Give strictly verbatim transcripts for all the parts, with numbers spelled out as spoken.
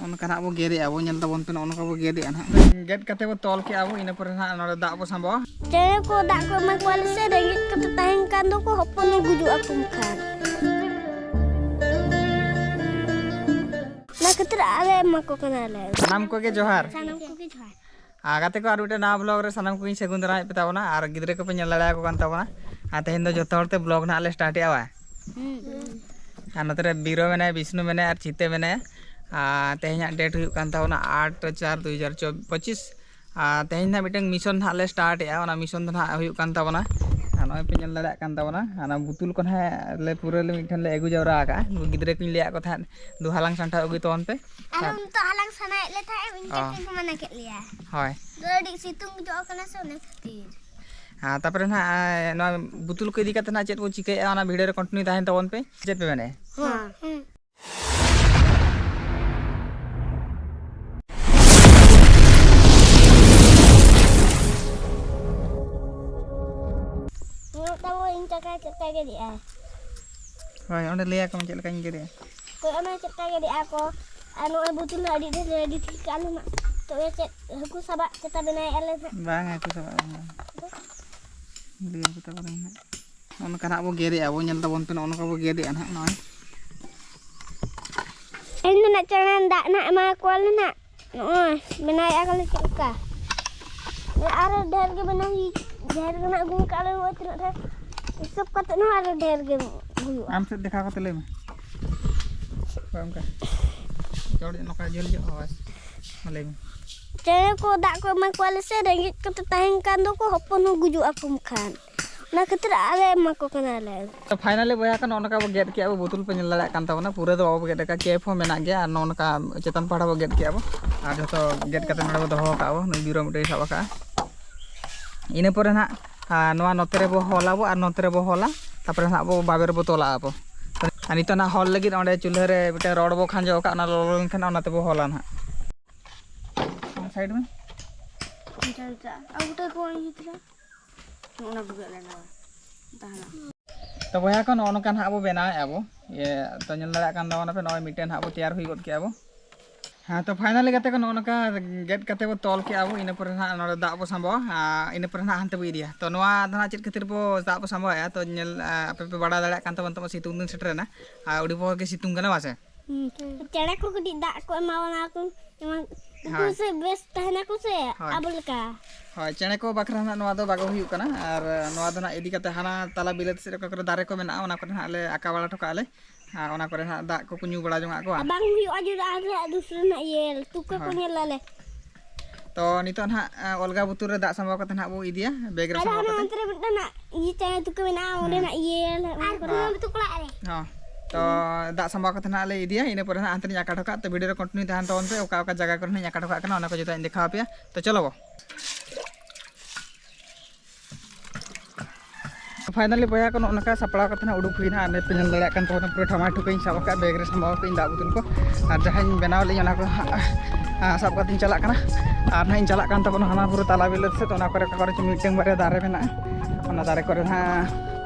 ᱚᱱᱠᱟ ᱱᱟᱜ ᱵᱚ ᱜᱮᱫᱮᱜᱼᱟ ᱵᱚ, ᱧᱮᱞ ᱛᱟᱵᱚᱱ ᱯᱮ, ᱱᱚᱜᱼᱚ ᱱᱚᱝᱠᱟ ᱵᱚ ᱜᱮᱫᱮᱜᱼᱟ ᱱᱟᱦᱟᱜ᱾ ᱜᱮᱫ ᱠᱟᱛᱮ ᱵᱚ ᱛᱚᱞ ᱠᱮᱜᱼᱟ ᱵᱚ, ᱤᱱᱟᱹ ᱯᱚᱨᱮ ᱱᱟᱦᱟᱜ ᱱᱚᱰᱮ ᱫᱟᱜ ᱵᱚ ᱥᱟᱢᱵᱟᱣᱟ᱾ ᱪᱮᱬᱮ ᱠᱚ ᱫᱟᱜ ᱠᱚ ᱮᱢᱟ ᱠᱚᱣᱟ ᱞᱮ ᱥᱮ, ᱨᱮᱸᱜᱮᱡ ᱠᱟᱛᱮ ᱛᱟᱦᱮᱱ ᱠᱷᱟᱱ ᱫᱚᱠᱚ ᱦᱚᱯᱚᱱ ᱦᱚᱸ ᱜᱩᱡᱩᱜ ᱟᱠᱚ ᱠᱷᱟᱱ᱾ ᱚᱱᱟ ᱠᱷᱟᱹᱛᱤᱨ ᱟᱞᱮ ᱮᱢᱟ ᱠᱚ ᱠᱟᱱᱟᱞᱮ᱾ ᱥᱟᱱᱟᱢ ᱠᱚᱜᱮ ᱡᱚᱦᱟᱨ᱾ ᱥᱟᱱᱟᱢ ᱠᱚᱜᱮ ᱡᱚᱦᱟᱨ᱾ ᱟᱨ ᱜᱟᱛᱮ ᱠᱚ, ᱟᱨ ᱢᱤᱫᱴᱮᱱ ᱱᱟᱣᱟ vlog ᱨᱮ ᱥᱟᱱᱟᱢ ᱠᱚᱜᱮᱧ ᱥᱟᱹᱜᱩᱱ ᱫᱟᱨᱟᱢᱮᱫ ᱯᱮ ᱛᱟᱵᱚᱱᱟ᱾ ᱟᱨ ᱜᱤᱫᱽᱨᱟᱹ ᱠᱚᱯᱮ ᱧᱮᱞ ᱫᱟᱲᱮᱭᱟᱠᱚ ᱠᱟᱱ ᱛᱟᱵᱚᱱᱟ᱾ ᱟᱨ ᱛᱮᱦᱮᱧ ᱫᱚ ᱡᱚᱛᱚ ᱦᱚᱲ ᱛᱮ vlog ᱱᱟᱦᱟᱜ ᱞᱮ start ᱮᱜᱼᱟ, ᱵᱟᱝ? ᱟᱨ ᱱᱚᱛᱮ ᱨᱮ ᱵᱤᱨᱚ ᱢᱮᱱᱟᱭᱟ, ᱵᱤᱥᱱᱩ ᱢᱮᱱᱟᱭᱟ ᱟᱨ ᱪᱤᱛᱟᱹ ᱢᱮᱱᱟᱭᱟ᱾ ᱟᱨ ᱛᱮᱦᱮᱧᱟᱜ date ᱦᱩᱭᱩᱜ ᱠᱟᱱ ᱛᱟᱵᱚᱱᱟ ᱟᱴ ᱪᱟᱨ ᱫᱩ ᱦᱟᱡᱟᱨ ᱯᱚᱸᱪᱤᱥ᱾ ᱟᱨ ᱛᱮᱦᱮᱧ ᱱᱟᱦᱟᱜ ᱢᱤᱫᱴᱟᱝ mission ᱱᱟᱦᱟᱜ ᱞᱮ start ᱮᱜᱼᱟ᱾ ᱚᱱᱟ mission ᱫᱚ ᱱᱟᱦᱟᱜ ᱦᱩᱭᱩᱜ ᱠᱟᱱ ᱛᱟᱵᱚᱱᱟ, ᱟᱨ ᱱᱚᱜᱼᱚᱭ ᱯᱮ ᱧᱮᱞ ᱫᱟᱲᱮᱭᱟᱜ ᱠᱟᱱ ᱛᱟᱵᱚᱱᱟ, ᱚᱱᱟ ᱵᱩᱛᱩᱞ ᱠᱚ ᱱᱟᱦᱟᱜ ᱞᱮ ᱯᱩᱨᱟᱹ ᱞᱮ ᱢᱤᱫ ᱴᱷᱮᱱ ᱞᱮ ᱟᱹᱜᱩ ᱡᱟᱣᱨᱟ ᱟᱠᱟᱜᱼᱟ᱾ ᱩᱱᱠᱩ ᱜᱤᱫᱽᱨᱟᱹ ᱠᱚᱧ ᱞᱟᱹᱭᱟᱫ ᱠᱚ ᱛᱟᱦᱮᱸᱫ, "ᱫᱩ ᱦᱟᱞᱟᱝ ᱥᱟᱢᱴᱟᱣ ᱟᱹᱜᱩᱭ ᱛᱟᱵᱚᱱ ᱯᱮ᱾" ᱟᱞᱮ ᱦᱚᱸ ᱱᱤᱛᱚᱜ ᱦᱟᱞᱟᱝ ᱥᱟᱱᱟᱭᱮᱫ ᱞᱮ ᱛᱟᱦᱮᱸᱫ, ᱤᱧ ᱚ᱾ ᱴᱷᱮᱱ ᱠᱚ ᱢᱟᱱᱟ ᱠᱮᱫ ᱞᱮᱭᱟ᱾ ᱦᱳᱭ᱾ ᱟᱹᱰᱤ ᱥᱤᱛᱩᱝ ᱡᱚᱜ ᱠᱟᱱᱟ ᱥᱮ, ᱚᱱᱟ ᱠᱷᱟᱹᱛᱤᱨ᱾ ᱟᱨ ᱛᱟᱯᱚᱨᱮ ᱱᱟᱦᱟᱜ, ᱟᱨ ᱱᱚᱣᱟ ᱵᱩᱛᱩᱞ ᱠᱚ ᱤᱫᱤ ᱠᱟᱛᱮ ᱱᱟᱦᱟᱜ ᱪᱮᱫ ᱵᱚ ᱪᱤᱠᱟᱹᱭᱮᱫᱼᱟ, ᱚᱱᱟ video ᱨᱮ continue ᱛᱟᱦᱮᱱ ᱛᱟᱵᱚᱱ ᱯᱮ᱾ ᱪᱮᱫ ᱯᱮ ᱢᱮᱱᱮᱫᱼᱟ? ᱦᱮᱸ᱾ ᱦᱮᱸ᱾ ᱧᱮᱞ ᱛᱟᱵᱚ ᱤᱧ ᱠᱟᱠᱟ ᱪᱮᱫ ᱞᱮᱠᱟ ᱜᱮᱫᱮᱜᱼᱟᱭ᱾ ᱦᱳᱭ, ᱚᱸᱰᱮ ᱞᱟᱹᱭ ᱟᱠᱚ ᱢᱮ ᱪᱮᱫ ᱞᱮᱠᱟᱧ ᱜᱮᱫᱮᱜᱼᱟ᱾ ᱦᱳᱭ, ᱚᱱᱟ ᱪᱮᱫ ᱞᱮᱠᱟ ᱜᱮᱫᱮᱜᱼᱟ ᱠᱚ᱾ ᱟᱨ ᱱᱚᱜᱼᱚᱭ ᱵᱩᱛᱩᱞ ᱦᱚᱸ ᱟᱹᱰᱤ ᱰᱷᱮᱨ ᱞᱮ ᱟᱹᱰᱤ ᱴᱷᱤᱠ ᱠᱟᱜᱼᱟ ᱞᱮ ᱱᱟᱜ᱾ ᱛᱚᱵᱮ ᱪᱮᱫ ᱦᱟᱹᱠᱩ ᱥᱟᱵᱟᱜ ᱪᱮᱛᱟ ᱵᱮᱱᱟᱣᱮᱫᱼᱟ ᱞᱮ ᱱᱟᱜ? ᱵᱟᱝ, ᱦᱟᱹᱠᱩ ᱥᱟᱵᱟᱜ ᱫᱚ ᱵᱟᱝ᱾ ᱞᱟᱹᱭ ᱟᱠᱚ ᱛᱟᱵᱚᱱᱟᱹᱧ ᱱᱟᱜ᱾ ᱱᱚᱜᱼᱚ ᱱᱚᱝᱠᱟ ᱱᱟᱜ ᱵᱚ ᱜᱮᱫᱮᱜᱼᱟ ᱵᱚ, ᱧᱮᱞ ᱛᱟᱵᱚᱱ ᱯᱮ, ᱱᱚᱜᱼᱚ ᱱᱚᱝᱠᱟ ᱵᱚ ᱜᱮᱫᱮᱜᱼᱟ ᱱᱟᱜ ᱱᱚᱜᱼᱚᱭ᱾ ᱤᱧ ᱫᱚ ᱱᱟᱜ ᱪᱮᱬᱮ ᱫᱟᱜ ᱱᱟᱜ ᱮᱢᱟ ᱠᱚᱣᱟᱞᱮ ᱱᱟᱜ᱾ ᱱᱚᱜᱼᱚᱭ ᱵᱮᱱᱟᱣᱮᱫᱼᱟ ᱠᱚ ᱞᱮ ᱪᱮᱫ ᱞᱮᱠᱟ᱾ ᱟᱨᱚ ᱰᱷᱮᱨ ᱜᱮ ᱵᱮᱱᱟᱣ ᱦᱩᱭ, ᱰᱷᱮᱨ ᱜᱮ ᱱᱟᱜ ᱟᱹᱜᱩ ᱠᱟᱜ ᱞᱮ ᱱᱚᱜᱼᱚᱭ ᱛᱤᱱᱟᱹᱜ ᱰᱷᱮᱨ᱾ ᱦᱤᱥᱟᱹᱵ ᱠᱟᱛᱮ ᱦᱚᱸ ᱟᱨᱚ ᱰᱷᱮᱨ ᱜᱮ ᱦᱩᱭᱩᱜᱼᱟ᱾ ᱟᱢ ᱥᱮᱫ ᱫᱮᱠᱷᱟᱣ ᱠᱟᱛᱮ ᱞᱟᱹᱭ ᱢᱮ᱾ ᱦᱳᱭ, ᱚᱱᱠᱟ᱾ ᱪᱚᱲ ᱧᱚᱜ ᱱᱚᱝᱠᱟ ᱡᱷᱟᱹᱞ ᱧᱚᱜ, ᱦᱳᱭ᱾ ᱢᱟ ᱞᱟᱹᱭ ᱢᱮ᱾ ᱪᱮᱬᱮ ᱠᱚ ᱫᱟᱜ ᱠᱚ ᱮᱢᱟ ᱠᱚᱣᱟ ᱞᱮ ᱥᱮ, ᱨᱮᱸᱜᱮᱡ ᱠᱟᱛᱮ ᱛᱟᱦᱮᱱ ᱠᱷᱟᱱ ᱫᱚᱠᱚ ᱦᱚᱯᱚᱱ ᱦᱚᱸ ᱜᱩᱡᱩᱜ ᱟᱠᱚ ᱠᱷᱟᱱ᱾ ᱚᱱᱟ ᱠᱷᱟᱹᱛᱤᱨ ᱟᱞᱮ ᱮᱢᱟ ᱠᱚ ᱠᱟᱱᱟᱞᱮ᱾ ᱛᱚ finally ᱵᱚᱭᱦᱟ ᱠᱚ, ᱱᱚᱜᱼᱚ ᱱᱚᱝᱠᱟ ᱵᱚ ᱜᱮᱫ ᱠᱮᱜᱼᱟ ᱵᱚ, ᱵᱩᱛᱩᱞ ᱯᱮ ᱧᱮᱞ ᱫᱟᱲᱮᱭᱟᱜ ᱠᱟᱱ ᱛᱟᱵᱚᱱᱟ, ᱯᱩᱨᱟᱹ ᱫᱚ ᱵᱟᱵᱚ ᱜᱮᱫ ᱟᱠᱟᱫ, cap ᱦᱚᱸ ᱢᱮᱱᱟᱜ ᱜᱮᱭᱟ, ᱟᱨ ᱱᱚᱜᱼᱚ ᱱᱚᱝᱠᱟ ᱪᱮᱛᱟᱱ ᱯᱟᱦᱴᱟ ᱵᱚ ᱜᱮᱫ ᱠᱮᱜᱼᱟ ᱵᱚ, ᱟᱨ ᱡᱚᱛᱚ ᱜᱮᱫ ᱠᱟᱛᱮ ᱱᱚᱰᱮ ᱵᱚ ᱫᱚᱦᱚ ᱟᱠᱟᱫᱼᱟ ᱵᱚ, ᱱᱩᱭ ᱵᱤᱨᱚ ᱢᱤᱫᱴᱮᱱ ᱥᱟᱵ ᱟᱠᱟᱫᱼᱟ᱾ ᱤᱱᱟᱹ ᱯᱚᱨᱮ ᱱᱟᱦᱟᱜ, ᱟᱨ ᱱᱚᱣᱟ ᱱᱚᱛᱮ ᱨᱮᱵᱚ ᱦᱚᱞᱟ ᱵᱚ, ᱟᱨ ᱱᱚᱛᱮ ᱨᱮᱵᱚ ᱦᱚᱞᱟ, ᱛᱟᱨᱯᱚᱨᱮ ᱱᱟᱦᱟᱜ ᱵᱚ ᱵᱟᱵᱮᱨ ᱵᱚ ᱛᱚᱞᱟᱜᱼᱟ ᱵᱚ᱾ ᱟᱨ ᱱᱤᱛᱚᱜ ᱱᱟᱦᱟᱜ ᱦᱚᱞ ᱞᱟᱹᱜᱤᱫ ᱚᱸᱰᱮ ᱪᱩᱞᱦᱟᱹ ᱨᱮ ᱢᱤᱫᱴᱮᱱ ᱨᱚᱰ ᱵᱚ ᱠᱷᱟᱸᱡᱚ ᱟᱠᱟᱫ, ᱚᱱᱟ ᱞᱚᱞᱚ ᱞᱮᱱᱠᱷᱟᱱ ᱚᱱᱟ ᱛᱮᱵᱚ ᱦᱚᱞᱟ ᱱᱟᱦᱟᱜ᱾ ᱚᱱᱟ side ᱢᱮ᱾ ᱟᱪᱪᱷᱟ, ᱟᱪᱪᱷᱟ᱾ ᱟᱨ ᱜᱚᱴᱟ ᱠᱚ ᱤᱭᱟᱹ ᱠᱮᱫᱟ᱾ ᱚᱱᱟ ᱵᱷᱩᱜᱟᱹᱜ ᱞᱮᱱᱟ᱾ ᱛᱟᱦᱮᱱᱟ᱾ ᱛᱚ ᱵᱚᱭᱦᱟ ᱠᱚ, ᱱᱚᱜᱼᱚ ᱱᱚᱝᱠᱟ ᱱᱟᱦᱟᱜ ᱵᱚ ᱵᱮᱱᱟᱣᱮᱫᱼᱟ ᱵᱚ᱾ ᱤᱭᱟᱹ, ᱛᱚ ᱧᱮᱞ ᱫᱟᱲᱮᱭᱟᱜ ᱠᱟᱱ ᱛᱟᱵᱚᱱᱟᱯᱮ, ᱱᱚᱜᱼᱚᱭ ᱢᱤᱫᱴᱮᱱ ᱱᱟᱦᱟᱜ ᱵᱚ ᱛᱮᱭᱟᱨ ᱦᱩᱭ ᱜᱚᱫ ᱠᱮᱜᱼᱟ ᱵᱚ᱾ ᱦᱮᱸ, ᱛᱚ finally ᱜᱟᱛᱮ ᱠᱚ, ᱱᱚᱜᱼᱚ ᱱᱚᱝᱠᱟ ᱜᱮᱫ ᱠᱟᱛᱮ ᱵᱚ ᱛᱚᱞ ᱠᱮᱜᱼᱟ ᱵᱚ᱾ ᱤᱱᱟᱹ ᱯᱚᱨᱮ ᱱᱟᱦᱟᱜ ᱱᱚᱰᱮ ᱫᱟᱜ ᱵᱚ ᱥᱟᱢᱵᱟᱣᱟ, ᱟᱨ ᱤᱱᱟᱹ ᱯᱚᱨᱮ ᱱᱟᱦᱟᱜ ᱦᱟᱱᱛᱮ ᱵᱚ ᱤᱫᱤᱭᱟ᱾ ᱛᱚ ᱱᱚᱣᱟ ᱫᱚ ᱱᱟᱦᱟᱜ ᱪᱮᱫ ᱠᱷᱟᱹᱛᱤᱨ ᱵᱚ ᱫᱟᱜ ᱵᱚ ᱥᱟᱢᱵᱟᱣᱮᱜᱼᱟ, ᱛᱚ ᱧᱮᱞ, ᱟ, ᱟᱯᱮ ᱯᱮ ᱵᱟᱲᱟᱭ ᱫᱟᱲᱮᱭᱟᱜ ᱠᱟᱱ ᱛᱟᱵᱚᱱ, ᱱᱤᱛᱚᱜ ᱢᱟ ᱥᱤᱛᱩᱝ ᱫᱤᱱ ᱥᱮᱴᱮᱨᱮᱱᱟ, ᱟᱨ ᱟᱹᱰᱤ ᱵᱚᱦᱚᱜ ᱜᱮ ᱥᱤᱛᱩᱝ ᱠᱟᱱᱟ, ᱵᱟᱝ ᱥᱮ? ᱦᱩᱸ᱾ ᱪᱮᱬᱮ ᱠᱚ ᱠᱟᱹᱴᱤᱡ ᱫᱟᱜ ᱠᱚ ᱮᱢᱟ ᱵᱚᱱᱟ ᱠᱚ, ᱡᱮᱢᱚᱱ ᱩᱱᱠᱩ ᱦᱳᱭ᱾ ᱥᱮ ᱵᱮᱥ ᱛᱟᱦᱮᱱᱟᱠᱚ ᱥᱮ, ᱦᱳᱭ᱾ ᱟᱵᱚ ᱞᱮᱠᱟ᱾ ᱦᱳᱭ, ᱪᱮᱬᱮ ᱠᱚ ᱵᱟᱠᱷᱨᱟ ᱱᱟᱜ ᱱᱚᱣᱟ ᱫᱚ ᱵᱟᱜᱟᱣ ᱦᱩᱭᱩᱜ ᱠᱟᱱᱟ᱾ ᱟᱨ ᱱᱚᱣᱟ ᱫᱚ ᱱᱟᱜ ᱤᱫᱤ ᱠᱟᱛᱮ ᱦᱟᱱᱟ ᱛᱟᱞᱟ ᱵᱤᱞᱟᱹᱛ ᱥᱮᱫ ᱚᱠᱟ ᱠᱚᱨᱮ ᱫᱟᱨᱮ ᱠᱚ ᱢᱮᱱᱟᱜᱼᱟ, ᱚᱱᱟ ᱠᱚᱨᱮ ᱱᱟᱜ ᱞᱮ ᱟᱠᱟ ᱵᱟᱲᱟ ᱦᱚᱴᱚ ᱠᱟᱜᱼᱟ ᱞᱮ᱾ ᱟᱨ ᱚᱱᱟ ᱠᱚᱨᱮ ᱱᱟᱜ ᱫᱟᱜ ᱠᱚᱠᱚ ᱧᱩ ᱵᱟᱲᱟ ᱡᱚᱝᱟᱜ ᱟᱠᱚ᱾ ᱟᱨ ᱵᱟᱝ ᱦᱩᱭᱩᱜᱼᱟ ᱡᱩᱫᱤ ᱟᱨᱦᱚᱸ ᱫᱩᱥᱨᱟᱹ ᱨᱮᱱᱟᱜ ᱤᱭᱟᱹ ᱛᱩᱠᱟᱹ ᱠᱚ ᱦᱳᱭ᱾ ᱧᱮᱞ ᱟᱞᱮ᱾ ᱛᱚ ᱱᱤᱛᱚᱜ ᱱᱟᱜ, ᱟ, ᱚᱞᱜᱟ ᱵᱩᱛᱩᱨ ᱨᱮ ᱫᱟᱜ ᱥᱟᱢᱵᱟᱣ ᱠᱟᱛᱮ ᱱᱟᱜ ᱵᱚ ᱤᱫᱤᱭᱟ ᱵᱮᱜᱽ ᱨᱮ ᱟᱨ ᱥᱟᱢᱵᱟᱣ ᱦᱟᱱᱟ ᱠᱟᱛᱮ᱾ ᱚᱱᱛᱮ ᱨᱮ ᱢᱤᱫᱴᱟᱝ ᱱᱟᱜ ᱤᱭᱟᱹ ᱪᱮᱬᱮ ᱛᱩᱠᱟᱹ ᱢᱮᱱᱟᱜᱼᱟ, ᱚᱸᱰᱮ ᱦᱮᱸ᱾ ᱱᱟᱜ ᱤᱭᱟᱹ ᱟᱨ ᱦᱮᱸ᱾ ᱵᱩᱱᱩᱢ ᱛᱩᱠᱟᱹ ᱚᱲᱟᱜ ᱨᱮ᱾ ᱦᱚᱸ᱾ ᱛᱚ ᱫᱟᱜ ᱥᱟᱢᱵᱟᱣ ᱠᱟᱛᱮ ᱱᱟᱜ ᱞᱮ ᱤᱫᱤᱭᱟ, ᱤᱱᱟᱹ ᱯᱚᱨᱮ ᱱᱟᱜ ᱦᱟᱱᱛᱮ ᱨᱤᱧ ᱟᱠᱟ ᱦᱚᱴᱚ ᱠᱟᱜᱼᱟ᱾ ᱛᱚ video ᱨᱮ continue ᱛᱟᱦᱮᱱ ᱛᱟᱵᱚᱱ ᱯᱮ, ᱚᱠᱟ ᱚᱠᱟ ᱡᱟᱭᱜᱟ ᱠᱚᱨᱮ ᱱᱟᱜ ᱤᱧ ᱟᱠᱟ ᱦᱚᱴᱚ ᱠᱟᱜ ᱠᱟᱱᱟ, ᱚᱱᱟ ᱠᱚ ᱡᱚᱛᱚ ᱤᱧ ᱫᱮᱠᱷᱟᱣ ᱟᱯᱮᱭᱟ᱾ ᱛᱚ ᱪᱚᱞᱚ ᱵᱚ᱾ Finally ᱵᱚᱭᱦᱟ ᱠᱚ, ᱱᱚᱜᱼᱚ ᱱᱚᱝᱠᱟ ᱥᱟᱯᱲᱟᱣ ᱠᱟᱛᱮ ᱱᱟᱜ ᱩᱰᱩᱠ ᱦᱩᱭᱱᱟ᱾ ᱟᱨ ᱱᱤᱛ ᱯᱮ ᱧᱮᱞ ᱫᱟᱲᱮᱭᱟᱜ ᱠᱟᱱ ᱛᱟᱵᱚᱱᱟ, ᱯᱩᱨᱟᱹ ᱴᱷᱟᱢᱟᱭ ᱴᱷᱩᱠᱟᱹᱧ ᱥᱟᱵ ᱟᱠᱟᱫ, ᱵᱮᱜᱽ ᱨᱮ ᱥᱟᱢᱵᱟᱣ ᱟᱠᱟᱫᱟᱹᱧ ᱫᱟᱜ ᱵᱳᱛᱚᱞ ᱠᱚ᱾ ᱟᱨ ᱡᱟᱦᱟᱸᱧ ᱵᱮᱱᱟᱣ ᱞᱮᱫᱟᱹᱧ, ᱚᱱᱟ ᱠᱚ ᱦᱟᱸᱜ, ᱟ, ᱥᱟᱵ ᱠᱟᱛᱮᱧ ᱪᱟᱞᱟᱜ ᱠᱟᱱᱟ᱾ ᱟᱨ ᱱᱟᱦᱟᱜ ᱤᱧ ᱪᱟᱞᱟᱜ ᱠᱟᱱ ᱛᱟᱵᱚᱱᱟ ᱦᱟᱱᱟ ᱯᱩᱨᱟᱹ ᱛᱟᱞᱟ ᱵᱤᱞᱟᱹᱛ ᱥᱮᱫ, ᱚᱱᱟ ᱠᱚᱨᱮ ᱚᱠᱟ ᱠᱚᱨᱮ ᱪᱚ ᱢᱤᱫᱴᱟᱝ ᱵᱟᱨᱭᱟ ᱫᱟᱨᱮ ᱢᱮᱱᱟᱜᱼᱟ, ᱚᱱᱟ ᱫᱟᱨᱮ ᱠᱚᱨᱮ ᱱᱟᱦᱟᱜ